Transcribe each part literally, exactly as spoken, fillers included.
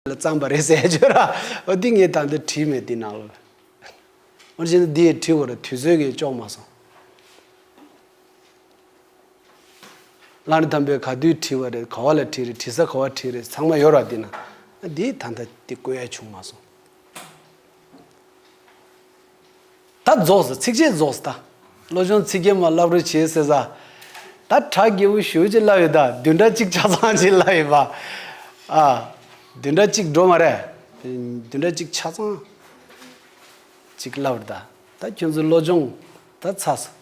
ལ་བརྩམས་པ་རེད་ཟེར་ཡ་ཅིག་ཡོད་ར། འོ་འདི་ངས་ད་འདི་བྲིས་མེད་འདི་ནང་ལོགས་ལ། འོ་བྱས་ན་འདི་ཡི་བྲིས་དགོས་ར། དུས་ཚོད་ཀྱིས་ལྕོགས་མ་སོང་། གླང་རི་ཐང་པས་ག་དུས་བྲིས་པ་རེད། ག་བ་ལ་བྲིས་རེད། བྲིས་ས་ག་བ་བྲིས་རེད། ཚང་མ་ཡོད་ར་འདི་ན། འདི་ད་ལྟ་འདི་བཀོད་ཡ་བྱུང་མ་སོང་། ད་རྫོགས་སོང་། ཚིགས་བཅད་རྫོགས་སོང་ད། བློ་སྦྱོང་ཚིག་བརྒྱད་མ་བསླབ་རོགས་བྱེད་ཟེར་ས། ད་གྲ་རྒྱས་པོ་ཞེ་པོ་ཅིག་བསླབ་ཡོད་ད། བདུན་ཕྲག་གཅིག་ཆ་ཚང་ཅིག་བསླབ་ཡོད་པ། ཨ། བདུན་ཕྲག་གཅིག་འགྲོ་མ་རེད། བདུན་ཕྲག་གཅིག་ཆ་ཚང་ཅིག་བསླབ་རེད་ད། ད་ཁྱོད་ཚོ་བློ་སྦྱོང་ད་ཚར་སོང་།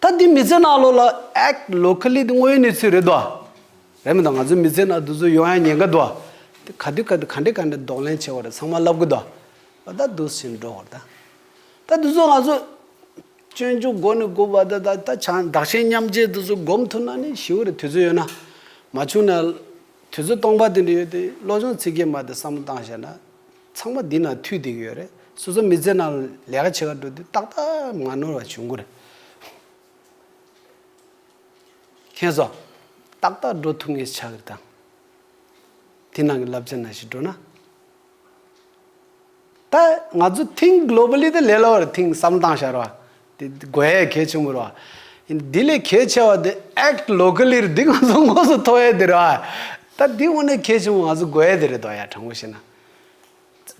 ད་འདི་མི་ཚེ་ནང་ལོགས་ལ་act locally དེ་དངོས་ཡོད་གནས་ཚུལ་རེད་དོ། རེད་མི་འདུག་ང་ཚོའི་མི་ཚེ་ནང་དུ་ཚོ་ཡོང་ཡ་ཉེན་ཁ་འདུག་དེ་ག་དུས་ག་དུས་ག་འདྲས་ག་འདྲས་གདོང་ལེན་བྱེད་དགོས་རེད། ཚང་མ་བསླབ་གི་འདུག་ད་འདུག་སེ་འགྲོ་དགོས་རེད་ད། ད་འདུག་སེ་ང་ཚོ་སྤྱོད་འཇུག་སྒོ་ནས་སྒོ་བ་ད་ད་ད་བྱང་བདག་གཞན་མཉམ་བརྗེ་འདུག་སེ་སྒོམ་ཐུབ་ན་ནི་ཞེ་པོ་རེད། དུས་ཚོད་ཡོད་ན། མ་བྱུང་ན་དུས་ཚོད་སྟོང་པ་དེ་འདྲ་ཡོད་དེ། བློ་སྦྱོང་ཚིག་བརྒྱད་མ་དེ་བསམ་བློ་བཏང་བཞག་ན། ཚང་མ་འདི་ན་མཐུད་བསྡད་ཀྱི་ཡོད་རེད། སོ་སོ་མི་ཚེ་ནང་ལས་ཀ་བྱེད་ག་འགྲོ་དུས་ཏག་ཏག་མ་ནོར་བ་བྱུང་གི་རེད། མཁྱེན་སོང་། ཏག་ཏག་འགྲོ་ཐུབ་ངེས་ཆགས་ཀྱི་རེད་ད། དེ་ནང་གི་བསླབ་བྱ་ནང་བཞིན་འགྲོ་ན། ད་ང་ཚོ་think globally དེ་ལས་སླ་བ་རེད། think བསམ་བློ་བཏང་བཞག་ར་བ། དེ་དགོས་ཡས་གལ་ཆེན་པོ་རེད་བ། འདི་ལས་གལ་ཆེ་བ་དེ་act locally རེད། འདི་ང་ཚོ་དངོས་སུ་ཐོབ་ཡས་དེ་རེད་བ། ད་འདི་དངོས་གནས་གལ་ཆེན་པོ་ང་ཚོ་དགོས་ཡས་དེ་རེད་དོ་ཡ། དྲང་པོ་བཤད་ན།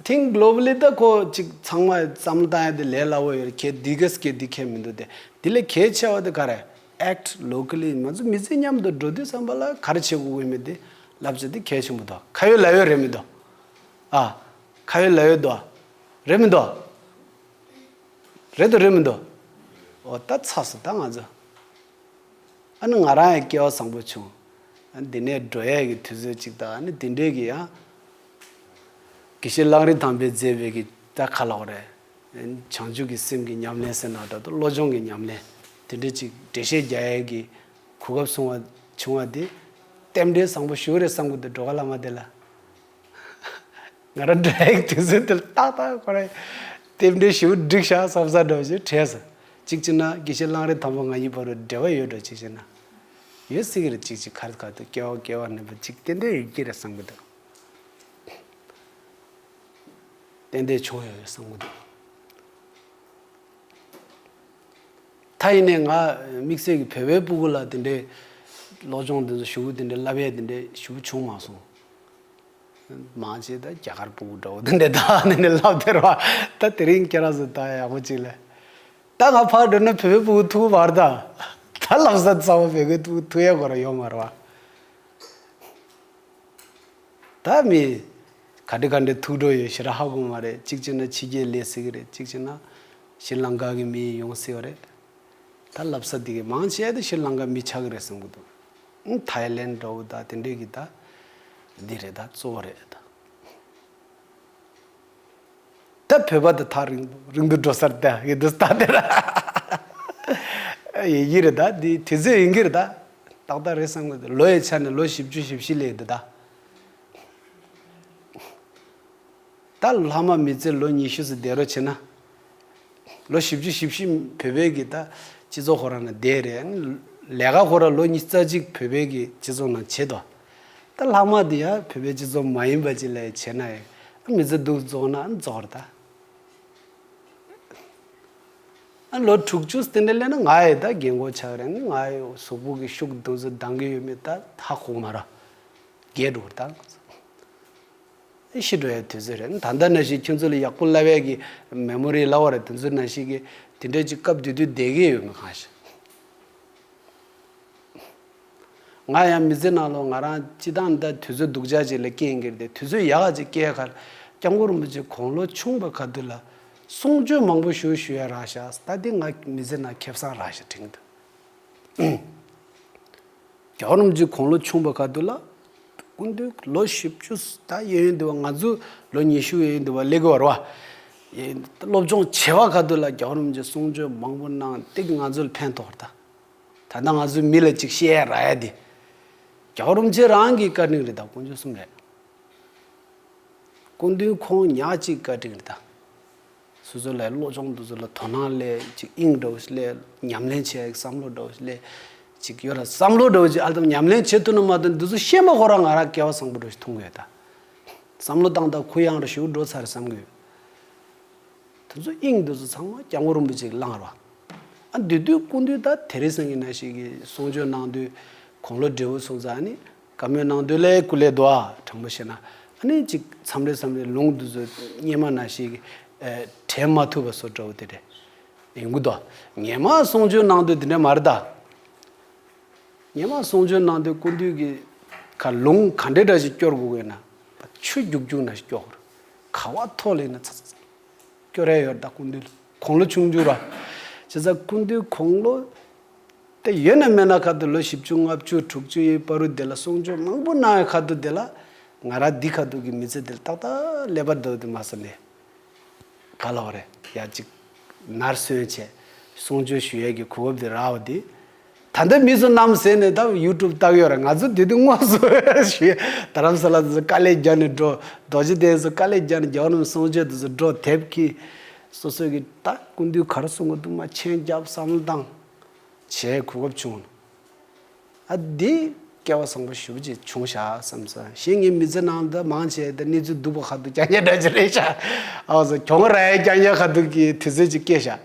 think globally ད་ཁོ་ཅིག་ཚང་མ་བསམ་བློ་བཏང་ཡ་དེ་ལས་སླ་བོ་ཡོད་རེད། ཁྱེད་འདི་གས་ཀྱི་འདི་ཁྱད་མི་འདུག་སྟེ། འདི་ལས་གལ་ཆེ་བ་དེ་ག་རེ། act locally ང་ཚོ་མི་ཚེ་མཉམ་དུ་འགྲོ་དུས་ཙམ་པ་ལ་ག་རེ་བྱེད་དགོས་ཀྱི་མེད་དེ། བསླབ་བྱ་དེ་གལ་ཆེན་པོ་འདུག་ཁ་ཡོད་ལག་ཡོད་རེད་མི་འདུག་ཨ། ཁ་ཡོད་ལག་ཡོད་འདུག་རེད་མི་འདུག་རེད་འདུག་རེད་མི་འདུག་འོ་ད་ཚར་སོང་ད་ང་ཚོ། ཨ་ནི་ང་རང་ཡང་སྐལ་བ་བཟང་པོ་བྱུང་། ཨ་ནི་འདི་ནས་འགྲོ་ཡས་ཀྱི་དུས་ཚོད་ཅིག་དང་། ཨ་ནི་འདི་འདྲས་ཀྱི་ཡང་དགེ་བཤེས་གླང་རི་ཐང་པས་མཛད་པའི་གི་ད་ག་ལབ་དགོས་རེད། བྱང་ཆུབ་ཀྱི་སེམས་ཀྱི་ཉམས་ལེན་ཟེར་ན་འདྲ་འདུག་བློ་སྦྱོང་གི་ཉམས་ལེན་དེ་འདྲས་ཅིག་འགྲེལ་བཤད་རྒྱག་ཡས་ཀྱི་གོ་སྐབས་བྱུང་བ་བྱུང་བ་འདི་རྟེན་འབྲེལ་བཟང་པོ་ཞེ་པོ་རེད་བསམ་གྱི་འདུག་འགྲོ་བ་བླ་མ་དེ་ལ། ང་རང་འགྲོ་ཡག་དུས་ཚོད་དེར་ཏག་ཏག་ཁོ་རང་རྟེན་འབྲེལ་ཞེ་པོ་འགྲིག་ཤག་བསམ་ས་འདྲ་བོ་ཞིག་དྲན་སོང་། གཅིག་བྱས་ན་དགེ་བཤེས་གླང་རི་ཐང་པ་ང་གཉིས་བར་དུ་འབྲེལ་བ་ཡོད་འགྲོ། གཅིག་བྱས་ན་ཡོད་སྲིད་ཀྱི་རེད། གཅིག་གཅིག་ག་རེ་ག་དུས་སྐལ་བ་སྐལ་བ་ནས་པ་གཅིག་ཏན་ཏན་ཡོད་ཀྱི་རེད་བསམ་གྱི་འདུག་ཏན་ཏན་བྱུང་ཡོད་བསམ་གྱི་འདུག་ད་ཡིན་ནའི་ང་དམིགས་བསལ་གྱི་བོད་པའི་སྤུ་གུ་ལ་དེ་འདྲའི་སློབ་སྦྱོང་དེ་ཚོ་ཞེ་པོ་དེ་འདྲའི་བསླབ་ཡས་དེ་འདྲའི་ཞེ་པོ་བྱུང་མ་སོང་། མང་ཆེ་ད་རྒྱ་གར་སྤུ་གུ་འདྲ་བོ་དེ་འདྲ་ད་ནི་ནི་ལབ་དེ་ར་བ། ད་དེ་རིང་ཁྱེད་རང་ཚོ་ད་ཡག་པོ་ཅིག་ལས། ད་ང་ཕར་འགྲོ་ན་བོད་པའི་སྤུ་གུ་ཐུག་གི་མ་རེད་ད། ད་ལབ་ས་ཚང་མ་བོད་པའི་སྤུ་གུ་ཐུག་ཡག་གོ་ར་ཡོད་མ་རེད་བ། ད་མི་ག་འདྲ་ག་འདྲ་ཐུག་འགྲོ་ཡོད་ཞེ་དྲག་ཧ་གོ་མ་རེད། གཅིག་བྱས་ན་ཕྱི་རྒྱལ་སླེབས་སྲིད་ཀྱི་རེད། གཅིག་བྱས་ན་ཤྲི་ལང་ཀ་གི་མི་ཡོང་སྲིད་པ་རེད། ད་ལབ་ས་འདི་གི་མང་ཆེ་བ་དེ་ཤྲི་ལང་ཀ་མི་ཆགས་ཀྱི་རེད་བསམ་གྱི་འདུག་ཨང་ཐའི་ལེན་འདྲ་བོ་ད་དེ་འདྲས་ཀྱི་ད་འདི་རེད། ད་གཙོ་བོ་རེད་ད། ད་བོད་པ་ད་ཐག་རིང་རིང་དུ་འགྲོ་སར་ད་གི་འདུག་ད་དེ་ར་ཡིན་གྱི་རེད། ད་འདི་དུས་ཚོད་ཡིན་གྱི་རེད། ད་ཏག་ཏག་རེད་བསམ་གྱི་འདུག་ལོ་ཡི་ཆ་ནས་ལོ་བཞི་བཅུ་ཞེ་བཞི་སླེབས་འདུག་ད། ད་ལྷག་མ་མི་ཚེ་ལོ་ཉི་ཤུ་ཙམ་བསྡད་རོགས་བྱས་ན། ལོ་བཞི་བཅུ་ཞེ་བཞི་བོད་པའི་གི་ད་སྤྱི་ཚོགས་ཁོ་རང་ན་བསྡད་རེད། ལས་ཀ་ཁོ་རང་ལོ་ཉི་ཤུ་རྩ་གཅིག་བོད་པའི་གི་སྤྱི་ཚོགས་ནང་བྱེད་དོ། ད་ལྷག་མ་དེ་ཡང་བོད་པའི་སྤྱི་ཚོགས་མ་ཡིན་པ་ཅིག་ལ་བྱས་ན་ཡང་མི་ཚེ་སྡུག་རྫོགས་ན་རྫོགས་རེད་ད། ཨ་ལོ་དྲུག་ཅུ་དེ་འདྲ་སླེབས་ན་ང་ཡི་ད་རྒན་གོག་ཆགས་རེད། ང་ཡི་གཟུགས་པོ་གི་ཤུགས་དེ་ཚོ་འདང་གི་ཡོད་མེད་ད་ཧ་གོ་མ་རེད། རྒས་འགྲོ་རེད་ད། ཨེ་ཤི་འགྲོ་ཡའི་དུས་ཚོད་རེད། ད་ལྟ་ནང་བཞིན་ཁྱོད་ཚོ་ལ་ཡག་པོ་བསླབ་ཡས་ཀྱི་མེ་མོ་རི་ལབ་པ་རེད། དེ་ཚོ་ནང་བཞིན་གྱི་དེ་འདྲའི་ཅིག་སྐབས་དེ་དུས་བསྡད་ཀྱི་ཡོད་མེད་གང་ཤེས། ང་ཡང་མི་ཚེ་ནང་ལོགས་ང་རང་སྤྱི་བཏང་ད་དུས་ཚོད་སྡུག་ཅག་ཅིག་ལ་སྐྱེས་ཀྱི་རེད་དེ། དུས་ཚོད་ཡག་ག་ཅིག་སྐྱེས་ཁར་སྐྱབས་མགོན་རིན་པོ་ཆེ་དགུང་ལོ་ཆུང་བའི་ཁ་ཐུག་ལ་གསུང་ཆོས་མང་པོ་ཞུ་ཞུ་ཡ་རག་ཤག་ད་འདི་ང་མི་ཚེ་ནང་ཁེ་བཟང་རག་ཤག་དྲན་གྱི་འདུག་རྒྱལ་བ་རིན་པོ་ཆེ་དགུང་ལོ་ཆུང་བའི་ཁ་ཐུག་ལ་སྐུ་མདུན་ལོ་བཞི་བཅུ་ད་ཡོད་ཡོད་འདུག་བ། ང་ཚོ་ལོ་ཉི་ཤུ་ཡོད་ཡོད་འདུག་བ། སླེབས་ཀྱི་བ་རེད་བ། ཡིན་སློབ་སྦྱོང་བྱེད་པ་ཁ་ཐུག་ལ་རྒྱལ་བ་རིན་པོ་ཆེ་གསུང་ཆོས་མང་པོ་གནང་སྟེ་ང་ཚོ་ལ་ཕན་ཐོགས་རེད་ད། ད་ལྟ་ང་ཚོ་མི་ལ་ཅིག་བཤད་ཡ་རག་ཡ་དེ་རྒྱལ་བ་རིན་པོ་ཆེ་རང་གི་བཀའ་དྲིན་རེད་ད། དཀོན་མཆོག་གསུམ་རེད། སྐུ་མདུན་ཁོང་ཉག་གཅིག་བཀའ་དྲིན་རེད་ད། སོ་སོ་ལ་སློབ་སྦྱོང་དེ་ཚོ་ལ་དོ་སྣང་སླེབས། ཅིག་དབྱིངས་འདྲ་བོ་ཞིག་སླེབས། ཉམས་ལེན་བྱེད་ཡག་བསམ་བློ་འདྲ་བོ་ཞིག་སླེབས། ཅིག་ཡོད་ར་བསམ་བློ་འདྲ་བོ་ཅིག་ཨ་ལྟ་ཉམས་ལེན་བྱེད་ཐུབ་ན་མ་གཏོགས་འདི་ཚོ་ཤེས་མ་ཁོ་རང་ང་རང་སྐལ་བ་བཟང་པོ་འདྲ་བོ་ཞིག་མཐོང་གི་ཡོད་ད། བསམ་བློ་བཏང་སྟངས་གུ་ཡངས་རུ་ཞིག་འགྲོ་ཚར་བསམ་གི་ཡོད། དེ་ཚོ་དབྱིངས་དེ་ཚོ་ཚང་མ་སྐྱབས་མགོན་རིན་པོ་ཆེ་གིས་བླངས་ར། ཨ་འདི་དུས་སྐུ་མདུན་ད་དེ་རིང་སང་གི་ནང་བཞིན་གྱི་གསུང་ཆོས་གནང་དུས་དགུང་ལོ་བགྲེས་པོ་སོང་ཙང་ཨ་ནི་བཀའ་མོལ་གནང་དུས་ལས་སྐུ་ལས་དོ་ཨ་དྲང་པོ་བཤད་ན་ཨ་ནི་ཅིག་མཚམས་རེ་མཚམས་རེ་ལུང་དེ་ཚོ་སྔོན་མ་ནང་བཞིན་གྱི་དྲན་མ་ཐུབ་པ་བཟོ་འདྲ་བོ་དེ་རེད། ཡིན་གྱི་འདུག་སྔོན་མ་གསུང་ཆོས་གནང་དུས་དེ་འདྲ་མ་རེད་ད། སྔོན་མ་གསུང་ཆོས་གནང་དུས་སྐུ་མདུན་གྱི་ཁ་ལུང་ག་འདྲ་འདྲ་ཞིག་སྐྱོར་དགོས་ཀྱི་ན། ཆུ་རྒྱུག་རྒྱུག་ན་ཞིག་སྐྱོར་དགོས་རེད། ཁ་བ་ཐོག་ལ་ཡིན་ན་ཚ་ཚ་ཚ་སྐྱོར་ཡ་ཡོད་རེད་ད་སྐུ་མདུན་ལ། དགུང་ལོ་ཆུང་ཆུང་ར། བྱས་ཙང་སྐུ་མདུན་དགུང་ལོ་དེ་ཡོད་ན་མེད་ན་ཁ་ཐུག་ལོ་བཞི་བཅུ་ལྔ་བཅུ་དྲུག་ཅུ་ཡི་བར་དུ་དེ་ལ་གསུང་ཆོས་མང་པོ་གནང་ཡ་ཁ་ཐུག་དེ་ལ་ང་རང་འདི་ཁ་ཐུག་གི་མི་ཚེ་དེ་ལ་ཏག་ཏག་ཀླད་པ་འདྲ་བོ་དེ་མ་སོང་ནས། ག་ལ་བ་རེད་ཡ་གཅིག་ནར་སོན་བྱས་གསུང་ཆོས་ཞུ་ཡས་ཀྱི་གོ་སྐབས་དེ་རག་པ་དེ། ད་ལྟ་མི་ཚོ་རྣམས་ཟེར་ནས་ད་ཡུ་ཊུབ་བལྟ་གི་ཡོད་རེད། ང་ཚོ་དེ་དུས་དངོས་སུ་ཞུ་ཡས་རྡ་རམ་ས་ལ་དེ་ཚོ་དཀའ་ལས་རྒྱག་ནས་འགྲོ། རྡོ་རྗེ་གདན་ཚོ་དཀའ་ལས་རྒྱག་ནས་རྒྱལ་བ་རིན་པོ་ཆེ་གསུང་ཆོས་དེ་ཚོ་འགྲོ་དེབ་ཀྱིས་སོ་སོ་གི་ད་སྐུ་མདུན་ག་རེ་གསུང་གི་འདུག་མ་མཆན་རྒྱབ་བསམ་བློ་བཏང་། བྱས་གོ་སྐབས་བྱུང་། ཨ་འདི་སྐལ་བ་བཟང་པོ་ཞེ་པོ་ཅིག་བྱུང་ཤག་བསམ་ས་གཞན་ངའི་མི་ཚེ་ནང་ད་མང་ཆེ་ད་གནས་ཚུལ་སྡུག་པ་ཁ་ཐུག་རྐྱང་རྐྱང་འདྲ་ཅིག་རེད་ཤག་ཨ་ཟོ་གྱོང་རག་ཡ་རྐྱང་རྐྱང་ཁ་ཐུག་གི་དུས་ཚོད་ཅིག་སྐྱེས་ཤག་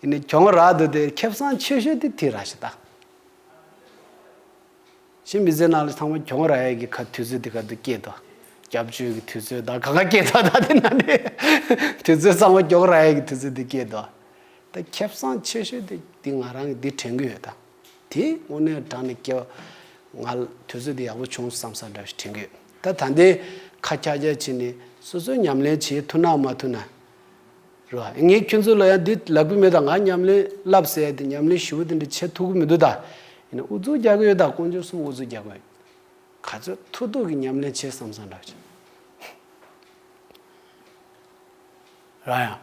ཡིན་ནའི་གྱོང་རག་འདུག་དེ་ཁེ་བཟང་ཆེ་ཤོས་དེ་དེ་རག་ཤག་ད། གཞན་མི་ཚེ་ནང་ལ་ཚང་མ་གྱོང་རག་ཡ་གི་ཁ་དུས་ཚོད་དེ་ཁ་ཐུག་སྐྱེས་འདུག་སྐྱབས་བཅོལ་གྱི་དུས་ཚོད་ད་ག་ག་སྐྱེས་ད་ད་དེ་ན་ནི་དུས་ཚོད་ཚང་མ་གྱོང་རག་ཡ་གི་དུས་ཚོད་དེ་སྐྱེས་འདུག་ད་ཁེ་བཟང་ཆེ་ཤོས་དེ་འདི་ང་རང་གི་འདི་དྲན་གི་ཡོད་ད། དེ་དངོས་གནས་དྲང་ནས་སྐྱེ་བ་ང་དུས་ཚོད་འདི་ཡག་པོ་བྱུང་བསམ་ས་འདྲ་ཞིག་དྲན་གི་ཡོད། ད་ད་ལྟའི་ཁ་ཁྱག་ཁྱག་བྱས་ནས་སོ་སོའི་ཉམས་ལེན་བྱེད་ཐུབ་ན་མ་ཐུབ་ན་རེད་བ། ངས་ཁྱོད་ཚོ་ལ་ཡང་འདི་ལབ་གི་མེད་ད། ང་ཉམས་ལེན་བསླབ་ཟེར་ཡ་དེ་ཉམས་ལེན་ཞེ་པོ་དེ་འདྲ་བྱེད་ཐུབ་གི་མི་འདུག་ད། ཡིན་ན་ཨུ་ཚུགས་རྒྱག་གི་ཡོད་ད། དཀོན་མཆོག་གསུམ་ཨུ་ཚུགས་རྒྱག་གི་ཡོད། ག་ཚོད་ཐུབ་ཐུབ་ཀྱི་ཉམས་ལེན་བྱེད་བསམ་བསམ་འདྲ་བྱེད། ར་ཡང་།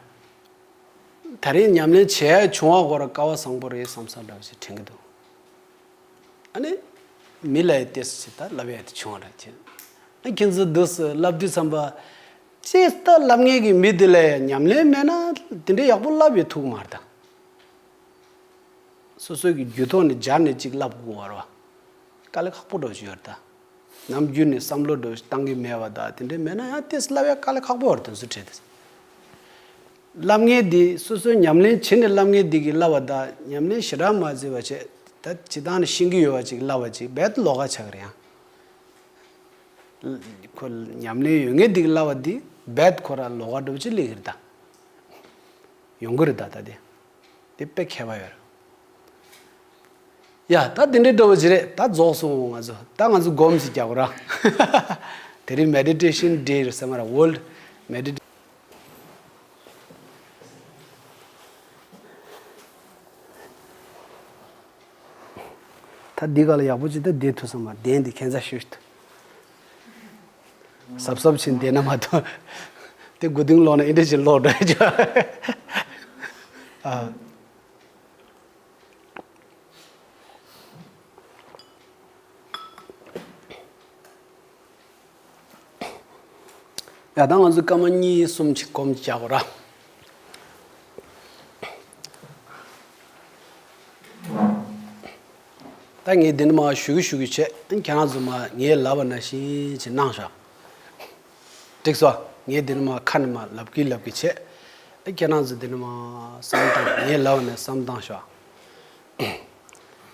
ད་རེས་ཉམས་ལེན་བྱེད་ཡ་བྱུང་བ་ཁོ་ར་སྐལ་བ་བཟང་པོ་རེད་བསམ་བསམ་འདྲ་བྱེད་དྲན་གྱི་འདུག་ཨ་ནི། མི་ལ་ཡི་ཏེ་སི་ད་ལབ་ཡ་དེ་བྱུང་བ་ར་བྱེད། ཨ་ཁྱེད་ཚོ་འདུག་སེ་ལབ་དུས་བསམ་པ། ཅེས་ད་ལབ་མཁན་གྱི་མི་དེ་ལ་ཡ་ཉམས་ལེན་མེད་ན་དེ་འདྲའི་ཡག་པོ་ལབ་ཡ་ཐུབ་ཀྱི་མ་རེད་ད། སོ་སོའི་གི་རྒྱུད་ཐོག་ནས་སྦྱར་ནས་ཅིག་ལབ་དགོས་པ་རེད་བ། དཀའ་ལས་ཁག་པོ་འདྲ་ཞིག་ཡོད་རེད་ད། ནམ་རྒྱུན་ནས་བསམ་བློ་འདྲ་ཞིག་བཏང་གི་མེད་པ་ད་དེ་འདྲའི་མེད་ན་ཡང་ཏོག་ཙམ་ལབ་ཡ་དཀའ་ལས་ཁག་པོ་ཡོད་རེད་དེ་ཚོ་བྲིས་ཏེ། ལབ་མཁན་འདི་སོ་སོའི་ཉམས་ལེན་བྱེད་ནས་ལབ་མཁན་འདི་གི་ལབ་པ་ད་ཉམས་ལེན་ཞེ་དྲག་མ་བྱས་པ་བྱས་ད་སྤྱིར་བཏང་ནས་ཤེས་ཀྱི་ཡོད་པ་ཅིག་ལབ་པ་ཅིག་རྦད་ལོགས་ཀ་ཆགས་ཀྱི་རེད་ཡང་། ཁོ་ཉམས་ལེན་ཡོད་མཁན་འདི་གི་ལབ་པ་འདི་རྦད་ཁོ་ར་ལོགས་ཀ་འདྲ་པོ་ཅིག་སླེབས་ཀྱི་རེད་ད། ཡོང་གི་རེད་ད་ད་དེ། དེ་དཔེ་ཁྱད་པར་ཡོད་རེད། ཡ་ད་དེ་འདྲའི་འདྲ་བོ་ཅིག་རེད། ད་རྫོགས་སོང་ང་ཚོ། ད་ང་ཚོ་སྒོམ་ཞིག་རྒྱག་དགོས་ར། དེ་རིང་མེ་ཌི་ཊེ་ཤན་ཌེ་རེད་བསམ་ར། ཝོལཌ་མེ་ཌི་ཊེ། ད་འདི་ག་ལ་ཡག་པོ་ཅིག་ད་བསྡད་ཐུབ་ས་མ་རེད། གདན་འདི་ཁྱད་མཚར་ཤོས་ཤིག་འདུག་གཟབ་གཟབ་བྱས་བསྡད་ན་མ་གཏོགས། དེ་དགུ་སྟེང་ལོག་ན་ཨེ་འདྲ་ཞིག་ལོག་འགྲོ་ཡ་ཅིག་ཨ། ཡ་ད་ང་ཚོ་སྐར་མ་གཉིས་གསུམ་ཅིག་སྒོམ་རྒྱག་དགོས་ར། ད་ངས་འདི་ནས་མར་ཞུ་གི་ཞུ་གི་བྱས། ཁྱེད་རང་ཚོ་མར་ངས་ལབ་པ་ནང་བཞིན་བྱས་གནང་ཤོག་འགྲིག་སོང་། ངས་འདི་ནས་མར་ཁ་ནས་མར་ལབ་གི་ལབ་གི་བྱས། ཁྱེད་རང་ཚོ་འདི་ནས་མར་བསམ་བཏང་། ངས་ལབ་པ་ནས་བསམ་བཏང་ཤོག་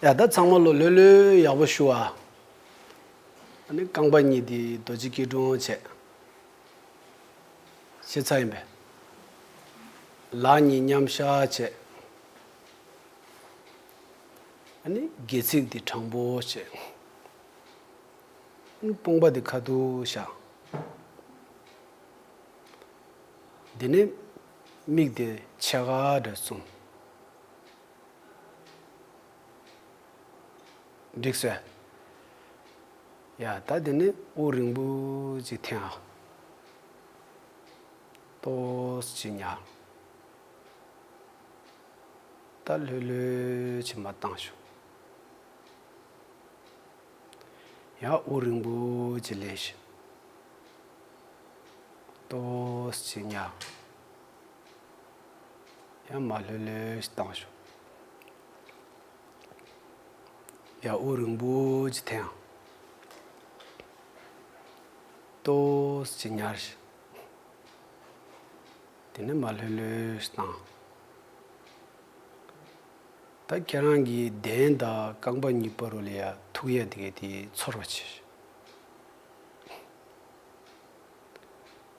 ཡ་ད་ཚང་མ་ལོ་ལོས་ལོས་ཡག་པོ་ཞུ་ཨ། ཨ་ནི་རྐང་པ་གཉིས་དེ་རྡོ་རྗེ་སྐྱིལ་ཀྲུང་བྱས། ཤེས་ཚར་ཡིན་པས། ལག་གཉིས་མཉམ་བཞག་བྱས། ཨ་ནི་སྒལ་ཚིགས་དེ་དྲང་པོ་བྱས། ཨ་ནི་དཔུང་པ་དེ་ཁ་ཐུག་བཞག་དེ་ནས་མིག་དེ་ཕྱེད་ཀ་འདྲ་བཙུམ། འགྲིག་སོང་། ཡ་ད་དེ་ནས་དབུགས་རིང་པོ་ཅིག་འཐེན་ཨ། ཏོག་ཙམ་ཅིག་ཉར། ད་ལྷོད་ལྷོད་ཅིག་མར་བཏང་ཤོག་ཡང་དབུགས་རིང་པོ་ཅིག་ལེན་ཤིག་ཏོག་ཙམ་ཅིག་ཉར། ཡང་མར་ལྷོད་ལྷོད་ཅིག་བཏང་ཤོག་ཡང་དབུགས་རིང་པོ་ཅིག་འཐེན་ཨ། ཏོག་ཙམ་ཉར་ཞིག་དེ་ནས་མར་ལྷོད་ལྷོད་ཞིག་བཏང་། ད་ཁྱེད་རང་གི་གདན་དང་རྐང་པ་གཉིས་བར་རུ་ལ་ཡ་ཐུག་ཡ་དེ་གས་དེ་ཚོར་བ་བྱེད་ཞིག་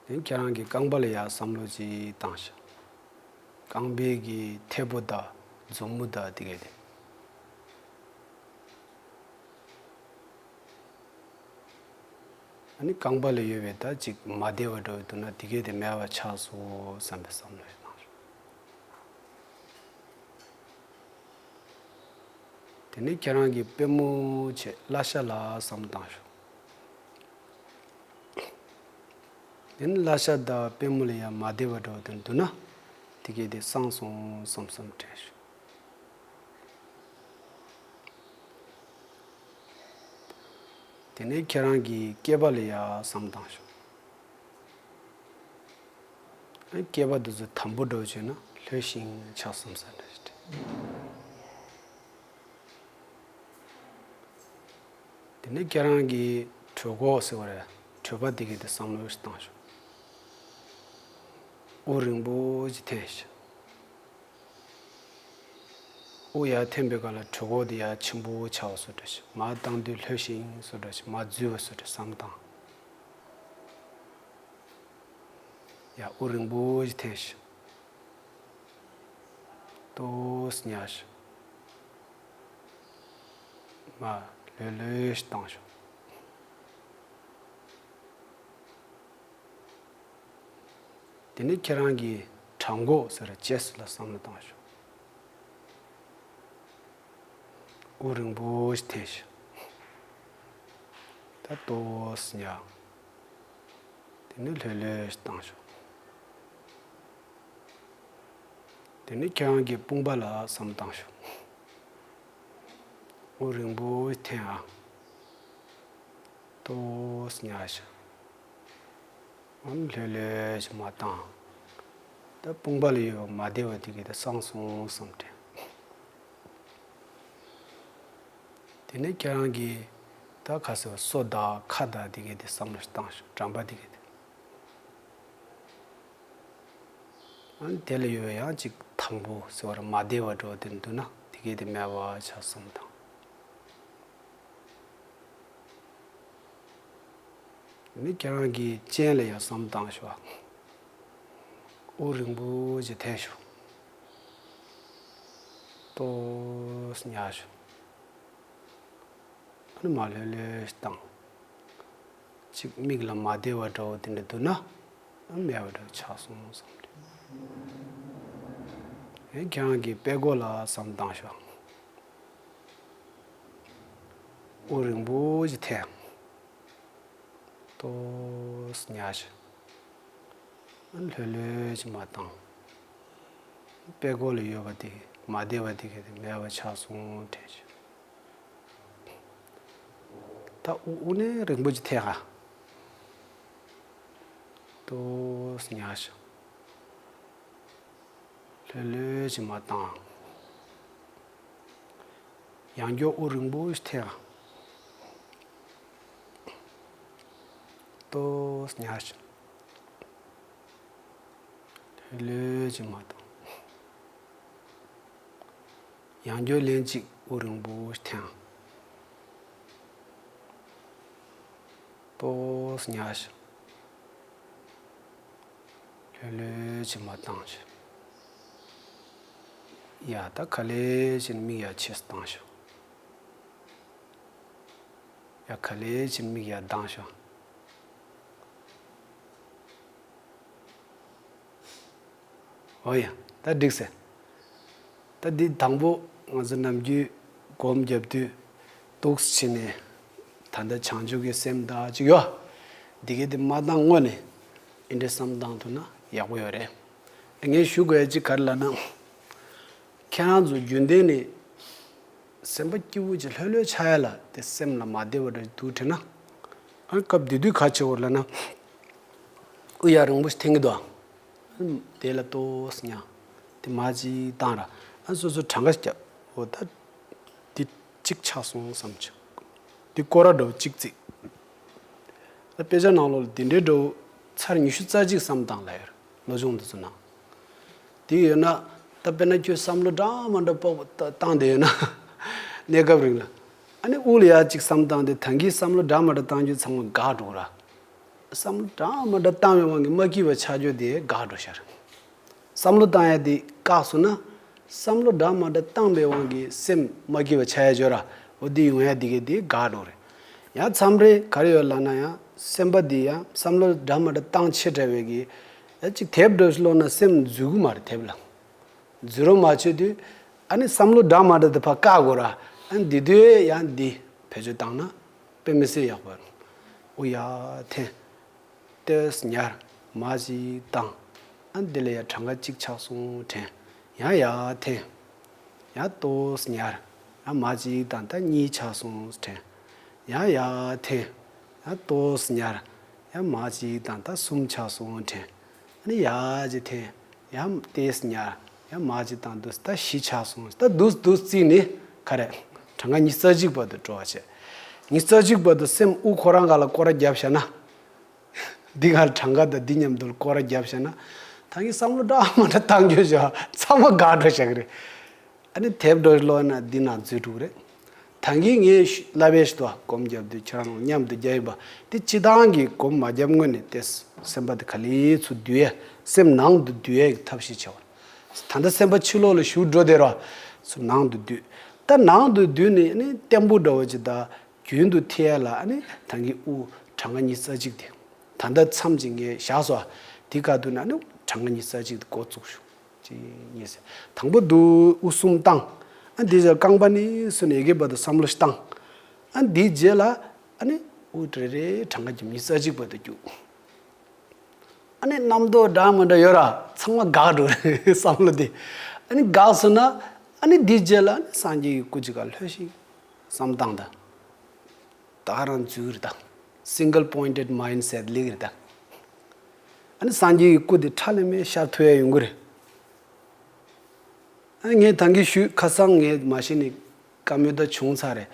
དེ་ཁྱེད་རང་གི་རྐང་པ་ལ་ཡ་བསམ་བློ་ཅིག་བཏང་ཞིག་རྐང་པའི་གི་མཐེ་བོ་དང་མཛུབ་མོ་དང་དེ་གས་དེ། ཨ་ནི་རྐང་པ་ལ་ཡོད་པའི་ད་ཅིག་མ་བདེ་བ་འདྲ་བོ་འདུག་ན་དེ་གས་དེ་མེད་པ་ཆགས་སོང་བསམ་པའི་བསམ་བློ་ཞིག་བཏང་ཞིག་དེ་ནས་ཁྱེད་རང་གི་པུས་མོ་བྱས་བརླ་ཤ་ལ་བསམ་བཏང་ཞིག་དེ་ནས་བརླ་ཤ་དང་པུས་མོ་ལ་ཡང་མ་བདེ་བ་འདྲ་བོ་དེ་འདུག་ན་དེ་གས་དེ་སངས་སོང་བསམ་བསམ་དྲན་ཞིག་དེ་ནས་ཁྱེད་རང་གི་སྐེད་པ་ལ་ཡང་བསམ་བཏང་ཞིག་སྐེད་པ་དེ་ཚོ་དམ་པོ་འདྲ་བོ་བྱས་ན་ལྷོད་ཤིང་ཆགས་སོང་བསམ་འདྲ་ཞིག་དྲན། དེ་ནས་ཁྱེད་རང་གི་གྲོད་ཁོག་ཟེར་བ་རེད། གྲོད་པ་དེ་གས་དེ་བསམ་བློ་ཞིག་བཏང་ཞིག་དབུགས་རིང་པོ་ཞིག་འཐེན་ཞིག་དབུགས་ཡར་འཐེན་པའི་སྐབས་ལ་གྲོད་ཁོག་དེ་ཡར་ཆེན་པོ་ཆགས་པ་བཟོ་འདྲ་ཞིག་མར་བཏང་དུས་ལྷོད་ཤིང་བཟོ་འདྲ་ཞིག་མར་འཛུལ་བ་བཟོ་འདྲ་བསམ་བཏང་། ཡ་དབུགས་རིང་པོ་ཞིག་འཐེན་ཞིག་ཏོག་ཙམ་ཉར་ཞིག་མར་ལྷོད་ལྷོད་ཞིག་བཏང་ཞིག་དེ་ནས་ཁྱེད་རང་གི་བྲང་ཁོག་ཟེར་ར་ཅེས་ལ་བསམ་བློ་བཏང་ཞིག་དབུགས་རིང་པོ་ཞིག་འཐེན་ཞིག་ད་ཏོག་ཙམ་ཉར། དེ་ནས་ལྷོད་ལྷོད་ཞིག་བཏང་ཞིག་དེ་ནས་ཁྱེད་རང་གི་དཔུང་པ་ལ་བསམ་བཏང་ཞིག་དབུགས་རིང་པོ་ཞིག་འཐེན་ཨ། ཏོག་ཙམ་ཉར་ཞིག་ཨ་ནི་ལྷོད་ལྷོད་ཞིག་མར་བཏང་། ད་དཔུང་པ་ལ་ཡོད་པ་མ་བདེ་བ་དེ་གས་དེ་སངས་སོང་བསམ་དྲན། དེ་ནས་ཁྱེད་རང་གིས་ད་ག་ཟེར་བ་སོ་དང་ཁ་དང་དེ་གས་དེ་བསམ་བློ་བཏང་ཞིག་འགྲམ་པ་དེ་གས་དེ། ཨ་ནི་དེ་ལ་ཡོད་པའི་ཡང་ཅིག་དང་པོ་ཟེར་བ་ར་མ་བདེ་བ་འདྲ་བོ་དེ་འདུག་ན་དེ་གས་དེ་མེད་པ་ཆགས་སོང་དང་། ནི་ཁྱེད་རང་གི་སྤྱན་ལ་ཡང་བསམ་བཏང་ཞིག་དབུགས་རིང་པོ་ཞིག་འཐེན་ཞིག་ཏོག་ཙམ་ཉར་ཞིག་ཨ་ནི་མར་ལྷོད་ལྷོད་ཞིག་བཏང་། ཅིག་མིག་ལ་མ་བདེ་བ་འདྲ་བོ་དེ་འདྲ་འདུག་ན་ཨ་མེད་པ་འདྲ་བོ་ཆགས་སོང་བསམ་དྲན། ཨེ་ཁྱེད་རང་གི་པད་གོག་ལ་བསམ་བཏང་ཞིག་དབུགས་རིང་པོ་ཞིག་འཐེན། ཏོག་ཙམ་ཉར་ཞིག་ཨ་ལྷོད་ལྷོད་ཅིག་མར་བཏང་། པད་གོག་ལ་ཡོད་པ་དེ་མ་བདེ་བ་དེ་གས་དེ་མེད་པ་ཆགས་སོང་དྲན་ཞིག་ད་དབུགས་དབུགས་ནི་རིང་པོ་ཅིག་འཐེན་ཨ། ཏོག་ཙམ་ཉར་ཞིག་ལྷོད་ལྷོད་ཅིག་མར་བཏང་། ཡང་བསྐྱར་དབུགས་རིང་པོ་ཞིག་འཐེན། ཏོག་ཙམ་ཉར་ཞིག་ལྷོད་ལྷོད་ཅིག་མར་བཏང་། ཡང་བསྐྱར་ལན་གཅིག་དབུགས་རིང་པོ་ཞིག་འཐེན། ཏོག་ཙམ་ཉར་ཞིག་ལྷོད་ལྷོད་ཅིག་མར་བཏང་ཞིག་ཡ་ད་ག་ལེ་ཅིག་མིག་ཡར་ཕྱེས་བཏང་ཞིག་ཡ་ག་ལེ་ཅིག་མིག་ཡར་གདངས་ཞིག་འོ་ཡ། ད་འགྲིག་ཟེར། ད་འདི་དང་པོ་ང་ཚོ་ནམ་རྒྱུན་སྒོམ་རྒྱབ་དུས་འདུག་སེ་བྱས་ནས་ད་ལྟ་བྱང་ཆུབ་ཀྱི་སེམས་དང་ཅིག་ཡོད། འདི་གའི་དེ་མ་བཏང་སྔོན་ནས་འདི་འདྲའི་བསམ་བཏང་ཐུབ་ན་ཡག་པོ་ཡོད་རེད། ངས་ཞུ་དགོས་ཡ་ཅིག་ག་རེ་ལབ་ན། ཁྱེད་རང་ཚོ་རྒྱུན་ལྡན་ནས་སེམས་པ་སྐྱིད་པོ་ཅིག་ལྷོད་ལྷོད་ཆགས་ཡ་ལ་དེ་སེམས་ལ་མ་བདེ་བ་འདྲ་འདུག་དྲན་ན། ཨ་སྐབས་དེ་དུས་ག་བྱེད་དགོས་ལབ་ན། དབུགས་ཡར་རིང་པོ་ཞིག་འཐེན་གྱི་འདུག་དེ་ལ་ཏོག་ཙམ་ཉར། དེ་མར་ཅིག་བཏང་ར། ཨ་སོ་སོ་གྲངས་ཀ་ཞིག་རྒྱབ། འོ་ད། འདི་གཅིག་ཆགས་སོང་བསམ་བྱུང་། འདི་སྐོར་ར་འདྲ་བོ་གཅིག་བརྩིགས། ད་དཔེ་ཆ་ནང་ལོགས་ལ་འདི་འདྲའི་འདྲ་བོ་ཚར་ཉི་ཤུ་རྩ་གཅིག་བསམ་བློ་བཏང་ལབ་ཡོད་རེད། སློབ་སྦྱོང་འདི་ཚོ་ནང་། དེ་ཡོད་ན། ད་དཔེར་ན་ཁྱོད་བསམ་བློ་འདྲ་མ་འདྲ་པོ་བཏང་བསྡད་ཡོད་ན། གནས་སྐབས་རིང་ལ། ཨ་ནི་དབུགས་ལ་ཡར་གཅིག་བསམ་བཏང་སྟེ་ད་གིན་བསམ་བློ་འདྲ་མ་འདྲ་བཏང་རྒྱུ་ཚང་མ་འགག་འགྲོ་གི་ར། བསམ་བློ་འདྲ་མ་འདྲ་བཏང་བའི་དབང་གིས་མ་སྐྱིད་པ་ཆགས་རྒྱུ་དེ་འགག་འགྲོ་ཤག་རེད། བསམ་བློ་བཏང་ཡ་དེ་བཀག་སོང་ན། བསམ་བློ་འདྲ་མ་འདྲ་བཏང་པའི་དབང་གིས་སེམས་མ་སྐྱིད་པ་ཆགས་ཡ་ཅིག་ཡོད་ར། འོ་དེ་ཡོང་ཡ་དེ་གས་དེ་འགག་འགྲོ་རེད། ཡང་མཚམས་རེ་ག་རེ་ཡོད་ལབ་ན། ཡང་སེམས་པ་དེ་ཡང་བསམ་བློ་འདྲ་མ་འདྲ་བཏང་ཆེ་དྲགས་པའི་གི། ཡང་གཅིག་དེབ་འདྲ་ཞིག་ཀློག་ན་སེམས་འཛུལ་གི་མ་རེད། དེབ་ལ་འཛུལ་རོགས་མ་བྱེད་དུས། ཨ་ནི་བསམ་བློ་འདྲ་མ་འདྲ་དེ་ཕར་བཀག་དགོས་ར། ཨ་ནི་དེ་དུས་ཡང་འདི་བེད་སྤྱོད་བཏང་ན་དཔེ་མི་སྲིད་ཡག་པོ་རེད། ཨོ་ཡ་འཐེན། ཏོག་ཙམ་ཉར། མར་ཅིག་བཏང་། ཨ་འདི་ལ་ཡ་གྲངས་ཀ་གཅིག་ཆགས་སོང་དྲན། ཡང་ཡར་འཐེན། ཡང་ཏོག་ཙམ་ཉར། ཡང་མར་ཅིག་བཏང་། ད་གཉིས་ཆགས་སོང་དྲན། ཡང་ཡར་འཐེན། ཡང་ཏོག་ཙམ་ཉར། ཡང་མར་ཅིག་བཏང་། ད་གསུམ་ཆགས་སོང་དྲན། ཨ་ནི་ཡར་ཅིག་འཐེན། ཡང་ཏོག་ཙམ་ཉར། ཡང་མར་ཅིག་བཏང་། འདུག་ད་བཞི་ཆགས་སོང་། ད་འདུག་འདུག་བརྩིས་ནས་ག་རེ། གྲངས་ཀ་ཉི་ཤུ་རྩ་གཅིག་བར་དུ་འགྲོ་བ་བྱས། ཉི་ཤུ་རྩ་གཅིག་བར་དུ་སེམས་དབུགས་ཁོ་རང་ག་ལ་སྐོར་ར་བརྒྱབ་བཞག་ན། འདི་ག་ལ་གྲངས་ཀ་དང་འདི་མཉམ་དུ་སྐོར་ར་བརྒྱབ་བཞག་ན། ད་གིན་བསམ་བློ་འདྲ་མ་འདྲ་བཏང་རྒྱུ་བྱ་བ་ཚང་མ་འགག་འགྲོ་བཞག་གི་རེད། ཨ་ནི་དེབ་འདྲ་ཀློག་ན་འདི་ནང་འཛུལ་འགྲོ་གི་རེད། ད་གིན་ངས་ལབ་པའི་ཞིག་ཏུ་སྒོམ་རྒྱབ་དུས་ཁྱེད་རང་མཉམ་དུ་རྒྱབ་ཡིན་པ། དེ་སྤྱི་བཏང་གི་སྒོམ་མ་རྒྱབ་སྔོན་ནས་དེ་སེམས་པ་དེ་ག་ལེར་ཚུར་བསྡུ་ཡས། སེམས་ནང་དུ་བསྡུ་ཡས་ཀྱི་ཐབས་ཤེས་བྱ་བ། ད་ལྟ་སེམས་པ་ཕྱི་ལོགས་ལ་ཞུགས་འགྲོ་བསྡད་ར། ཚུར་ནང་དུ་བསྡུས། ད་ནང་དུ་བསྡུས་ནས་ནི་བརྟན་པོ་འདྲ་བོ་ཅིག་དང་རྒྱུན་དུ་ཐེ་ཡ་ལ་ཨ་ནི་ད་གིན་དབུགས་གྲངས་ཀ་ཉི་ཤུ་རྩ་གཅིག་དེ། ད་ལྟ་མཚམས་ཅིག་ངས་བཞག་སོང་། དེ་ཁ་ཐུག་ན་ཨ་ནི་གྲངས་ཀ་ཉི་ཤུ་རྩ་གཅིག་དེ་འགོ་བཙུགས་ཤོག་ཅེས་ངས་ཟེར། དང་པོ་འདུག་དབུགས་གསུམ་བཏང་། ཨ་འདི་རྗེས་རྐང་པ་ནས་བཟུང་ནས་ཡ་གི་བར་དུ་བསམ་བློ་ཞིག་བཏང་། ཨ་འདིའི་རྗེས་ལ་ཨ་ནི་དབུགས་རེ་རེ་གྲངས་ཀ་ཉི་ཤུ་རྩ་གཅིག་བར་དུ་བསྐྱུག་ཨ་ནི་རྣམ་རྟོག་འདྲ་མི་འདྲ་ཡོད་ར། ཚང་མ་འགག་འགྲོ་རེད། བསམ་བློ་དེ། ཨ་ནི་འགག་སོང་ན། ཨ་ནི་འདིའི་རྗེས་ལ་ཨ་ནི་སངས་རྒྱས་ཀྱི་སྐུ་གཅིག་ག་ལྷོད་ཤིག་བསམ་བཏང་ད། ད་ག་རང་འཛུལ་རེད་ད། Single pointed mind ཟེར་ལེགས་རེད་ད། ཨ་ནི་སངས་རྒྱས་ཀྱི་སྐུ་དེ་ཁྲ་ལམ་མེ་ཤར་ཐུབ་ཡ་ཡོང་གི་རེད། ཨ་ངས་ད་གིན་ཞུས། ཁ་སང་ངས་མ་གཞི་ནས་བཀའ་མོལ་ད་བྱུང་ཚར་རེད།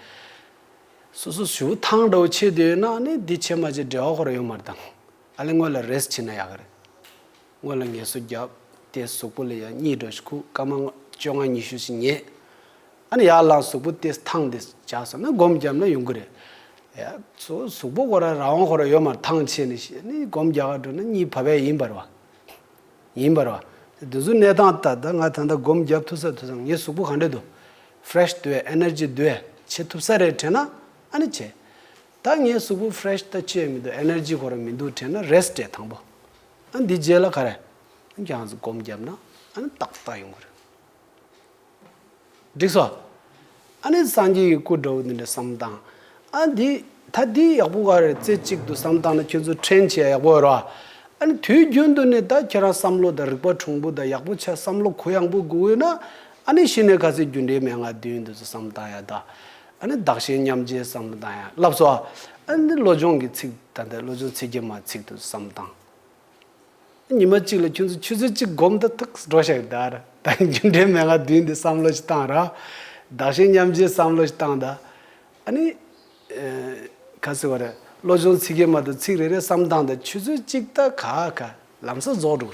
སོ་སོ་ཞུ་ཐང་འདྲ་བོ་ཆེ་དེ་ཡོད་ན་ནི་འདི་ཆེ་མ་ཆེ་འབྲེལ་བ་ཁོ་ར་ཡོད་མ་རེད་ད། ཨ་ལེ་སྔོན་ལ་རེ་སི་ཊི་བྱེད་ན་ཡག་གི་རེད། སྔོན་ལ་ངལ་གསོ་རྒྱབ། དེ་གཟུགས་པོ་ལ་ཡ་གཉིད་འགྲོ་ཞིག་ཁུག་སྐར་མ་བཅོ་ལྔ་ཉི་ཤུ་ཞིག་ཉལ། ཨ་ནི་ཡར་ལངས་གཟུགས་པོ་དེ་ཐང་དེ་འཇགས་སོང་ན་སྒོམ་བརྒྱབ་ན་ཡོང་གི་རེད། ཡ་ཚོ་གཟུགས་པོ་ཁོ་ར་རང་དབང་ཁོ་ར་ཡོད་མ་རེད། ཐང་ཆད་ནས་ཤི་ནི་སྒོམ་རྒྱག་ག་འགྲོ་ན་གཉིད་བབས་པ་ཡིན་པ་རེད་བ། ཡིན་པ་རེད་བ། དེ་ཚོའི་གནས་སྟངས་ལྟར་ད་ང་ད་ལྟ་སྒོམ་རྒྱབ་ཐུབ་ས་ཐུབ་ས་ངའི་གཟུགས་པོ་ག་འདྲ་འདུག་ཕི་རེ་ཤི་འདུག་གས། ཨེ་ནར་ཇི་འདུག་གས། བྱེད་ཐུབ་ས་རེད་དྲན་ན་ཨ་ནི་བྱེད། ད་ངའི་གཟུགས་པོ་ཕི་རེ་ཤི་ད་ཅི་ཡང་མི་འདུག་ཨེ་ནར་ཇི་ཁོ་རང་མི་འདུག་དྲན་ན་རེ་སི་ཊི་སྤྲད་དང་པོ། ཨ་འདི་རྗེས་ལ་ག་རེ། ཁྱེད་རང་ཚོ་སྒོམ་བརྒྱབ་ན་ཨ་ནི་ཏག་ཏག་ཡོང་གི་རེད། འགྲིག་སོང་། ཨ་ནི་སངས་རྒྱས་ཀྱི་སྐུ་འདྲ་བོ་འདི་འདྲ་བསམ་བཏང་། ཨ་འདི་ད་འདི་ཡག་པོ་ག་རེ་རྩེ་གཅིག་ཏུ་བསམ་བཏང་ན་ཁྱོད་ཚོ་ཊེན་བྱེད་ཡག་པོ་རེད་བ། ཨ་ནི་དུས་རྒྱུན་དུ་ནི་ད་ཁྱེད་རང་བསམ་བློ་དང་རིག་པ་གྲུང་པོ་དང་ཡག་པོ་ཆགས་བསམ་བློ་གུ་ཡངས་པོ་དགོས་ཡོད་ན། ཨ་ནི་གཞི་ནས་ཁ་སང་རྒྱུ་འབྲས་མན་ངག་བདུན་འདི་ཚོ་བསམ་བཏང་ཡ་ད། ཨ་ནི་བདག་གཞན་མཉམ་བརྗེའི་བསམ་བློ་བཏང་ཡ་ལབ་སོང་། ཨ་ནི་བློ་སྦྱོང་གི་ཚིག་ད་ལྟ་བློ་སྦྱོང་ཚིག་བརྒྱད་མ་ཚིག་ཏུ་བསམ་བཏང་། ཉི་མ་གཅིག་ལ་ཁྱོད་ཚོ་ཆུ་ཚོད་གཅིག་སྒོམ་ད་ཐུག་འགྲོ་ཤག་ད་ར། ད་རྒྱུ་འབྲས་མན་ངག་བདུན་འདི་བསམ་བློ་ཞིག་བཏང་ར། བདག་གཞན་མཉམ་བརྗེའི་བསམ་བློ་ཞིག་བཏང་ད། ཨ་ནི། ཨེ། ག་ཟེར་བ་རེད། བློ་སྦྱོང་ཚིག་བརྒྱད་མ་གཏོགས་ཚིག་རེ་རེ་བསམ་བཏང་ད་ཆུ་ཚོད་གཅིག་ད་ག་ག་ལམ་སང་རྫོགས་འགྲོ་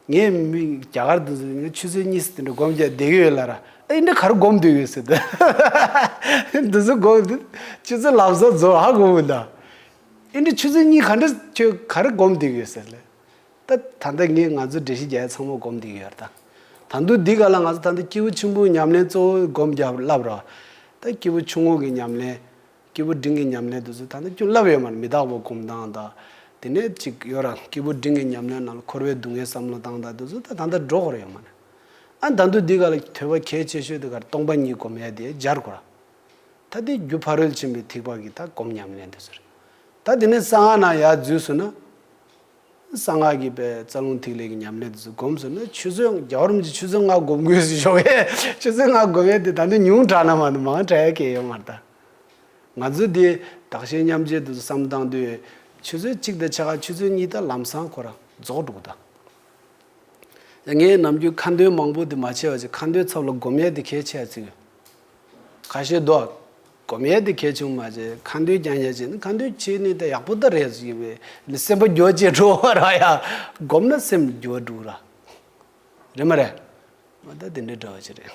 གི་རེད། ངས་མི་རྒྱ་གར་དུ་ངས་ཆུ་ཚོད་གཉིས་དེ་འདྲ་སྒོམ་རྒྱག་བསྡད་ཀྱི་ཡོད་ལ་ར། ཨེ་འདྲ་ག་རེ་སྒོམ་བསྡད་ཡོད་ཟེར་ད། འདི་ཚོ་སྒོམ་འདི་ཆུ་ཚོད་ལམ་སང་རྫོགས་ཧ་གོ་གི་འདུག་ཨེ་འདྲ་ཆུ་ཚོད་གཉིས་ག་འདྲ་ཁྱོད་ག་རེ་སྒོམ་བསྡད་ཀྱི་ཡོད་ཟེར་ལེ། ད་ད་ལྟ་ངས་ང་ཚོ་འགྲེལ་བཤད་རྒྱག་ཡ་ཚང་མ་སྒོམ་བསྡད་ཀྱི་ཡོད་རེད་ད། ད་དུང་འདི་ག་ལ་ང་ཚོ་ད་ལྟ་སྐྱེས་བུ་ཆེན་པོའི་ཉམས་ལེན་གཙོ་བོ་སྒོམ་རྒྱག་ལབ་ར། ད་སྐྱེས་བུ་ཆུང་ངུ་གི་ཉམས་ལེན། སྐྱེས་བུ་འབྲིང་གི་ཉམས་ལེན་དེ་ཚོ་ད་ལྟ་ཁྱོད་ལབ་ཡོད་མ་རེད། མི་རྟག་པ་སྒོམ་སྟངས་དང་། དེ་ནས་ཅིག་ཡོད་ར། སྐྱེས་བུ་འབྲིང་གི་ཉམས་ལེན་ནང་ལ་འཁོར་བའི་སྡུག་བསྔལ་བསམ་བློ་བཏང་དང་དེ་ཚོ་ད་ད་ལྟ་འགྲོ་དགོས་ར་ཡོད་མ་རེད། ཨ་ད་དུང་འདི་ག་ལ་ཐོས་པ་གལ་ཆེ་ཤོས་དེ་གར་སྟོང་པ་ཉིད་སྒོམ་ཡ་དེ་སྦྱར་དགོས་ར། ད་དེ་རྒྱུ་ཕ་རོལ་ཕྱིན་པའི་ཐེག་པ་གི་ད་སྒོམ་ཉམས་ལེན་དེ་ཚོ་རེད། ད་དེ་ནས་གསང་སྔགས་ནང་ཡར་འཛུལ་སོང་ན། གསང་སྔགས་ཀྱི་པའི་རྩ་རླུང་ཐིག་ལེ་གི་ཉམས་ལེན་དེ་ཚོ་སྒོམ་སོང་ན་ཆུ་ཚོད་རྒྱལ་བ་རིན་པོ་ཆེ་ཆུ་ཚོད་ལྔ་སྒོམ་དགོས་ཟེར་ཞོག་གས། ཆུ་ཚོད་ལྔ་སྒོམ་ཡས་དེ་ད་ནི་ཉུང་དྲགས་ན་མ་གཏོགས་མང་དྲགས་ཡས་གལ་ཡོད་མ་རེད་ད། ང་ཚོ་དེ་བདག་གཞན་མཉམ་བརྗེ་དེ་ཚོ་བསམ་བཏང་དུས་ཆུ་ཚོད་གཅིག་དང་ཕྱེད་ཀ་ཆུ་ཚོད་གཉིས་ད་ལམ་སང་ཁོ་རང་རྫོགས་འགྲོ་གི་ད། ངས་ནམ་རྒྱུན་ཁ་འདོན་མང་པོ་དེ་མ་བྱས་པ་ཅིག་ཁ་འདོན་ཚབ་ལ་སྒོམ་ཡས་དེ་གལ་ཆེ་ཚིག་ཁ་ཤས་འདུག་སྒོམ་ཡས་དེ་གལ་ཆུང་མ་བྱེད། ཁ་འདོན་རྐྱང་རྐྱང་བྱེད་ན། ཁ་འདོན་བྱེད་ནི་ད་ཡག་པོ་ད་རེད་ཟེར་གྱི་མེད། སེམས་པ་འགྱུར་བ་ཅིག་འགྲོ་བ་ར་ཡ། སྒོམ་ན་སེམས་འགྱུར་བ་འགྲོ་ར། རེད་མ་རེད། ང་ད་དེ་འདྲའི་འདྲ་བ་ཅིག་རེད།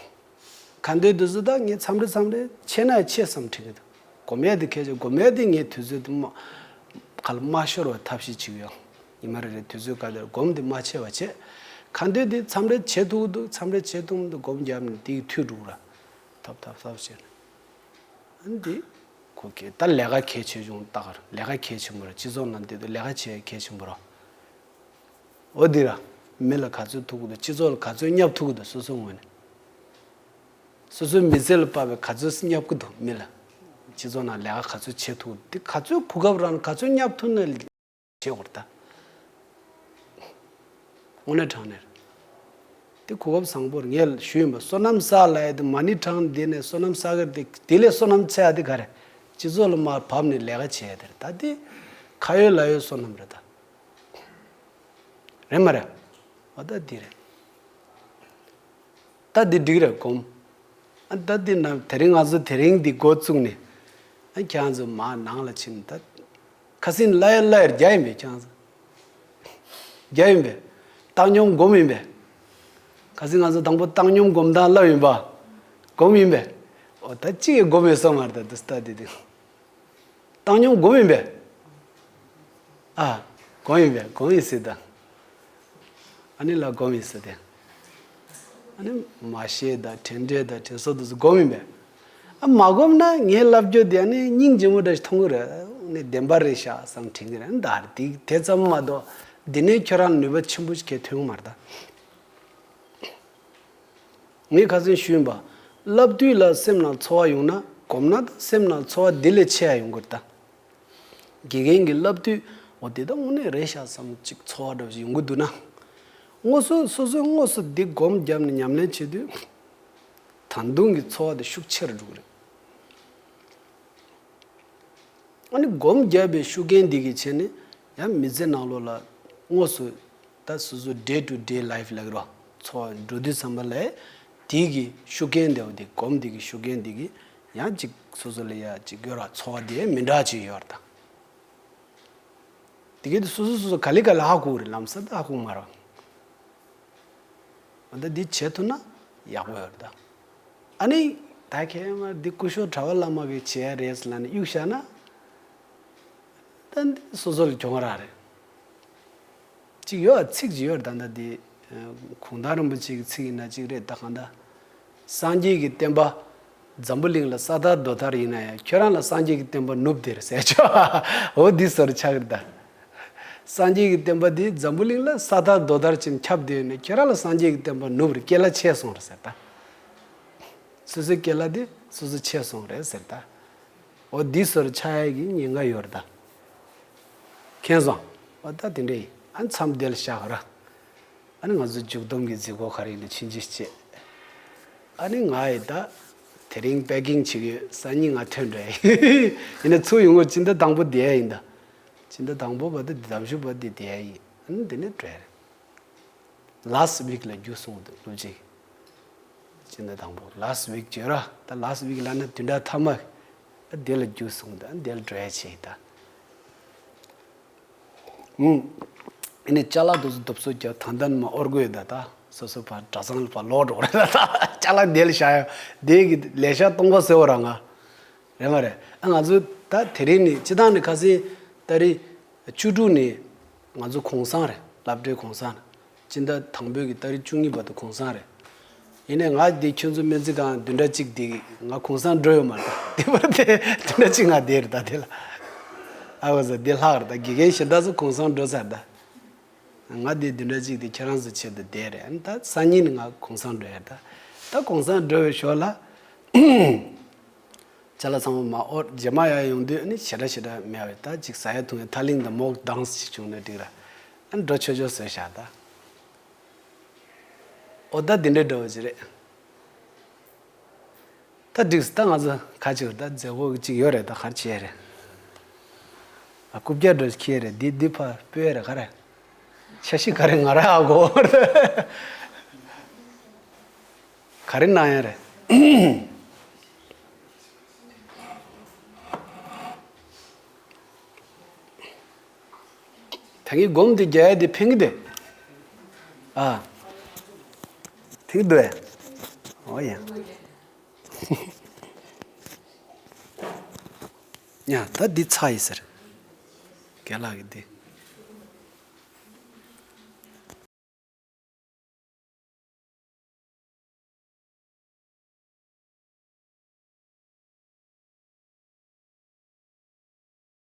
ཁ་འདོན་དེ་ཚོ་ད་ངས་མཚམས་རེ་མཚམས་རེ་ཆེ་ན་ཆེ་བསམ་དྲན་གྱི་འདུག་སྒོམ་ཡས་དེ་གལ་ཆེ། སྒོམ་ཡས་དེ་ངས་དུས་ཚོད་དེ་མ་ཁ་ལ་མ་ཤོར་བའི་ཐབས་ཤེས་བྱེད་ཀྱི་ཡོད། ཉི་མ་རེ་རེ་དུས་ཚོད་ག་དེར་སྒོམ་དེ་མ་ཆེ་བ་བྱེད། ཁ་འདོན་དེ་མཚམས་རེ་བྱེད་ཐུབ་ཀྱི་འདུག་མཚམས་རེ་བྱེད་ཐུབ་མི་འདུག་སྒོམ་བརྒྱབ་ནས་དེ་ཡི་མཐུད་འགྲོ་ར། ཐབ་ཐབ་ཐབ་བྱས་ནས། ཨ་ནི་འདི་ཁོ་གལ། ད་ལས་ཀ་གལ་ཆེ་ཆུང་ལྟ་གར། ལས་ཀ་གལ་ཆེན་པོ་རེད། སྤྱི་ཚོགས་ནང་བསྡད་དུས་ལས་ཀ་བྱེད་གལ་ཆེན་པོ་རེད། འོ་འདི་ར། མི་ལ་ག་ཚོད་ཐུག་གི་འདུག་སྤྱི་ཚོགས་ལ་ག་ཚོད་བསྙབ་ཐུབ་གི་འདུག་སོ་སོའི་ངོས་ནས། སོ་སོའི་མི་ཚེ་ལ་དཔག་པའི་ག་ཚོད་བསྙབ་གི་འདུག་མི་ལ། སྤྱི་ཚོགས་ནང་ལས་ཀ་ག་ཚོད་བྱེད་ཐུབ་གི་འདུག་འདི་ག་ཚོད་གོ་སྐབས་རག་ན་ག་ཚོད་བསྙབ་ཐུབ་ན། བྱེད་དགོས་རེད་ད། དངོས་གནས་དྲང་གནས་རེད། དེ་གོ་སྐབས་བཟང་པོ་རེད། ངས་ཞུས་ཡིན་པ། བསོད་ནམས་བསགས་ལབ་ཡ་དེ་མ་ཎི་བགྲངས་དེ་ནས་བསོད་ནམས་བསགས་ཀྱི་རེད་དེ། དེ་ལས་བསོད་ནམས་ཚད་ཡ་དེ་ག་རེ། སྤྱི་ཚོགས་ལ་མར་བབས་ནས་ལས་ཀ་བྱེད་ཡ་དེ་རེད་ད། དེ་ཁ་ཡོད་ལག་ཡོད་བསོད་ནམས་རེད་ད། རེད་མ་རེད། འོ་ད་འདི་རེད། ད་འདི་འགྲིག་རེད་སྒོམ། ཨ་ད་འདི་ན་དེ་རིང་ང་ཚོ་དེ་རིང་འདི་འགོ་བཙུགས་ནས། ཨ་ཁྱེད་རང་ཚོ་མར་ནང་ལ་ཕྱིན་ནས་ད། ཁ་སང་ལབ་ཡ་ལབ་ཡ་རྒྱག་ཡིན་པས་ཁྱེད་རང་ཚོ། རྒྱག་ཡིན་པས། བཏང་སྙོམས་སྒོམ་ཡིན་པས། ཁ་སང་ང་ཚོ་དང་པོ་བཏང་སྙོམས་སྒོམ་སྟངས་ལབ་ཡིན་པ། སྒོམ་ཡིན་པས། འོ་ད་གཅིག་གིས་སྒོམ་ཡོད་ས་མ་རེད་ད། འདི་ལྟ་འདི་འདི། བཏང་སྙོམས་སྒོམ་ཡིན་པས། ཨ། སྒོམ་ཡིན་པས། སྒོམ་ཡིན་ཟེར་ད། ཨ་ནི་ལ་སྒོམ་ཡིན་ཟེར་ཏེ། ཨ་ནི་མ་ཤེས་ད་དྲན་འཕྲལ་ད་དྲན་གསོ་དེ་ཚོ་སྒོམ་ཡིན་པས། ཨ་མ་སྒོམ་ན་ངས་ལབ་རྒྱུ་དེ་ཨ་ནི་སྙིང་རྗེ་མོ་འདྲ་ཞིག་མཐོང་གི་རེད། ཨ་ནི་བདེན་པ་རེད་ཤག་བསམ་དྲན་གི་རེད། ཨ་ནི་ད་དེ་དེ་ཙམ་མ་གཏོགས་འདི་ནས་ཁྱོད་རང་ནུས་པ་ཆེན་པོ་ཞིག་གས་ཐོན་གི་མ་རེད་ད། ངས་ཁ་སང་ཞུས་ཡིན་པ། བསླབ་དུས་ལ་སེམས་ནང་ཚོར་བ་ཡོང་ན། སྒོམ་ན་ད་སེམས་ནང་ཚོར་བ་འདི་ལས་ཆེ་ཡ་ཡོང་གི་རེད་ད། དགེ་རྒན་གྱིས་བསླབ་དུས་འོ་དེ་ད་དངོས་གནས་རེད་ཤག་བསམ་ཅིག་ཚོར་བ་འདྲ་བོ་ཞིག་ཡོང་གི་འདུག་ན། དངོས་སུ་སོ་སོས་དངོས་སུ་འདི་སྒོམ་བརྒྱབ་ནས་ཉམས་ལེན་བྱེད་དུས། ད་དུང་གི་ཚོར་བ་དེ་ཤུགས་ཆེ་རུ་འགྲོ་གི་རེད། ཨ་ནི་སྒོམ་བརྒྱབ་པའི་ཤུགས་རྐྱེན་འདི་གིས་བྱས་ནས་ཡང་མི་ཚེ་ནང་ལོགས་ལ་དངོས་སུ་ད་སོ་སོ་day to day life ལབ་ཀྱི་རེད་བ། འཚོ་བ་འགྲོ་དུས་ཙམ་པ་ལ་དེ་གི་ཤུགས་རྐྱེན་འདི་བ་འདི་སྒོམ་འདི་གི་ཤུགས་རྐྱེན་འདི་གིས་ཡང་ཅིག་སོ་སོ་ལ་ཡ་ཅིག་ཡོད་ར། ཚོར་བ་འདི་མི་འདྲ་ཅིག་ཡོད་ར་ད། དེ་གི་དེ་སོ་སོ་སོ་སོ་ག་ལེ་ག་ལེ་ཧ་གོ་གི་རེད། ལམ་སང་ད་ཧ་གོ་མ་རེད་བ། འོ་ད་འདི་བྱེད་ཐུབ་ན་ཡག་པོ་ཡོད་རེད་ད། ཨ་ནི་ད་ཁྱེད་མ་འདི་སྐུ་ཞབས་གྲྭ་པ་བླ་མ་གིས་བྱེད་ཡ་རེད་ལབ་ནས་གཡུག་བཞག་ན། ད་འདི་སོ་སོ་ལ་གྱོང་རག་རེད། ཅིག་ཡོད་ཨ། ཚིག་ཅིག་ཡོད་རེད་ད། ད་འདི་གུང་ཐང་རིན་པོ་ཆེ་གི་ཚིག་ཡིན་ན་ཅིག་རེད་ད། གང་ལྟར་སངས་རྒྱས་ཀྱི་བསྟན་པ་འཛམ་བུ་གླིང་ལ་ས་དར་རྡོ་དར་ཡིན་ན་ཡང་ཁྱོད་རང་ལ་སངས་རྒྱས་ཀྱི་བསྟན་པ་ནུབ་བསྡད་རེད་ཟེར་ཆོག་འོ་འདི་བཟོ་འདྲ་ཆགས་ཀྱི་རེད་ད། སངས་རྒྱས་ཀྱི་བསྟན་པ་འདི་འཛམ་བུ་གླིང་ལ་ས་དར་རྡོ་དར་ཅན་ཁྱབ་བསྡད་ཡོད་ན་ཁྱོད་རང་ལ་སངས་རྒྱས་ཀྱི་བསྟན་པ་ནུབ་རེད། སྐྱེ་ལ་ཆད་སོང་རེད་ཟེར་ད། སོ་སོའི་སྐྱེ་ལ་འདི་སོ་སོ་ཆད་སོང་རེད་ཟེར་ད། འོ་འདི་བཟོ་འདྲ་ཆགས་ཡ་གི་ཉེན་ཁ་ཡོད་རེད་ད། མཁྱེན་སོང་། འོ་ད་དེ་འདྲ་ཡིན། ཨ་མཚམས་འདི་ལ་བཞག་ར། ཨ་ནི་ང་ཚོ་མཇུག་བསྡོམས་ཀྱི་གཟིགས་སྐོར་ག་རེ་ཡིན་ན་ཕྱིན་ཅི་བྱེད། ཨ་ནི་ང་ཡི་ད་དེ་རིང་པེ་ཀིང་བྱེད་ཀྱི་ཡོད། སང་ཉིན་ང་ཐོན་འགྲོ་ཡ་ཡིན། ཡིན་ན་ཚུར་ཡོང་གི་སྤྱི་ཟླ་དང་པོ་བསྡད་ཡ་ཡིན་ད། སྤྱི་ཟླ་དང་པོ་བར་དུ་འདི་གདམ་ཞུ་བར་དུ་བསྡད་ཡ་ཡིན། ཨ་ནི་འདི་ནས་འགྲོ་ཡ་རེད། ལཱ་སི་ཝིག་ལ་རྒྱུགས་སོང་འདུག་སློབ་སྤྱི་གིས། སྤྱི་ཟླ་དང་པོ་ལཱ་སི་ཝིག་བརྗོད་ར། ད་ལཱ་སི་ཝིག་ལབ་ན་བདུན་ཕྲག་མཐའ་མ། ཨ་དེ་ལ་རྒྱུགས་སོང་ད། ཨ་དེ་ལ་འགྲོ་ཡ་བྱེད་ད། ཨུམ། ཨ་ནི་ཅ་ལག་དེ་ཚོ་དུབ་སོ་རྒྱབ། ད་ལྟ་ནི་མ་ཨོར་གོ་ཡོད་ད། ད་སོ་སོ་ཕར་གྲྭ་ཚང་ལ་ཕར་ལོག་འགྲོ་རེད་ད། ད་ཅ་ལག་དེ་ལ་བཞག་ཡ། དེ་གི་ལས་ཤག་སྟོང་པ་ཟེར་བ་ར་ང་། རེད་མ་རེད། ཨ་ང་ཚོ་ད་དེ་རིང་ནི་སྤྱི་བཏང་ནི་ཁ་སང་ཏ་རིག་བཅུ་དྲུག་ནི་ང་ཚོ་གུང་སེང་རེད། སློབ་གྲྭའི་གུང་སེང་། སྤྱི་ཟླ་དང་པོའི་གི་ཏ་རིག་བཅུ་གཉིས་བར་དུ་གུང་སེང་རེད། ཡིན་ནའི་ང་འདི་ཁྱོད་ཚོ་སྨན་རྩིས་ཁང་བདུན་ཕྲག་གཅིག་འདི་ང་གུང་སེང་འགྲོ་ཡོད་མ་རེད་ད། དེ་བར་དེ་བདུན་ཕྲག་གཅིག་ང་བསྡད་རེད་ད། དེ་ལ་ཨ་བ་ཟ་འདི་ལྷག་རེད་ད། དགེ་རྒན་གཞན་དག་ཚོ་གུང་སེང་འགྲོ་ཚར་ད། ང་འདི་བདུན་ཕྲག་གཅིག་འདི་ཁྱེད་རང་ཚོའི་ཆེད་དུ་བསྡད་རེད། ཨ་ནི་ད་སང་ཉིན་ནི་ང་གུང་སེང་འགྲོ་ཡ་རེད་ད། ད་གུང་སེང་འགྲོ་བའི་ཞོར་ལ། ཅ་ལག་ཚང་མ་མར་ཨོར་རྗེས་མ་ཡར་ཡོང་དུས་ཨ་ནི་ཞེ་དྲག་ཞེ་དྲག་མེད་པས། ད་ཅིག་ཟ་ཡ་འཐུང་ཡ་ཐག་རིང་དང་མོག་དང་ཞིག་བྱུང་ན་འགྲིག་ར། ཨ་ནི་འགྲོ་ཆོག་ཆོག་བཟོས་བཞག་ད། ཨོ་ད་འདི་འདྲ་འདྲ་བོ་ཅིག་རེད། ད་འགྲིག་སོང་། ད་ང་ཚོ་ཁ་ཅིག་ད་མཛད་སྒོ་ཅིག་ཡོད་རེད། ད་ག་རེ་བྱེད་ཡ་རེད། ཨ་རྐུབ་བཀྱག་འདྲ་ཞིག་འཁྱེར་རེད། འདི་འདི་ཕར་སྤོས་རེད། ག་རེ། འཆར་གཞི་ག་རེ་ང་རང་ཨ་གོ་ག་རེ་གནང་ཡ་རེད། ད་ངས་སྒོམ་དེ་རྒྱག་ཡ་དེ་ཕན་གི་དེ། ཨ། ཕན་གི་འདུག་ཨེ། ཨོ་ཡ། ཡ་ད་འདི་ཚར་ཡིན་ཟེར། རྒན་ལགས་ཀྱི་འདི།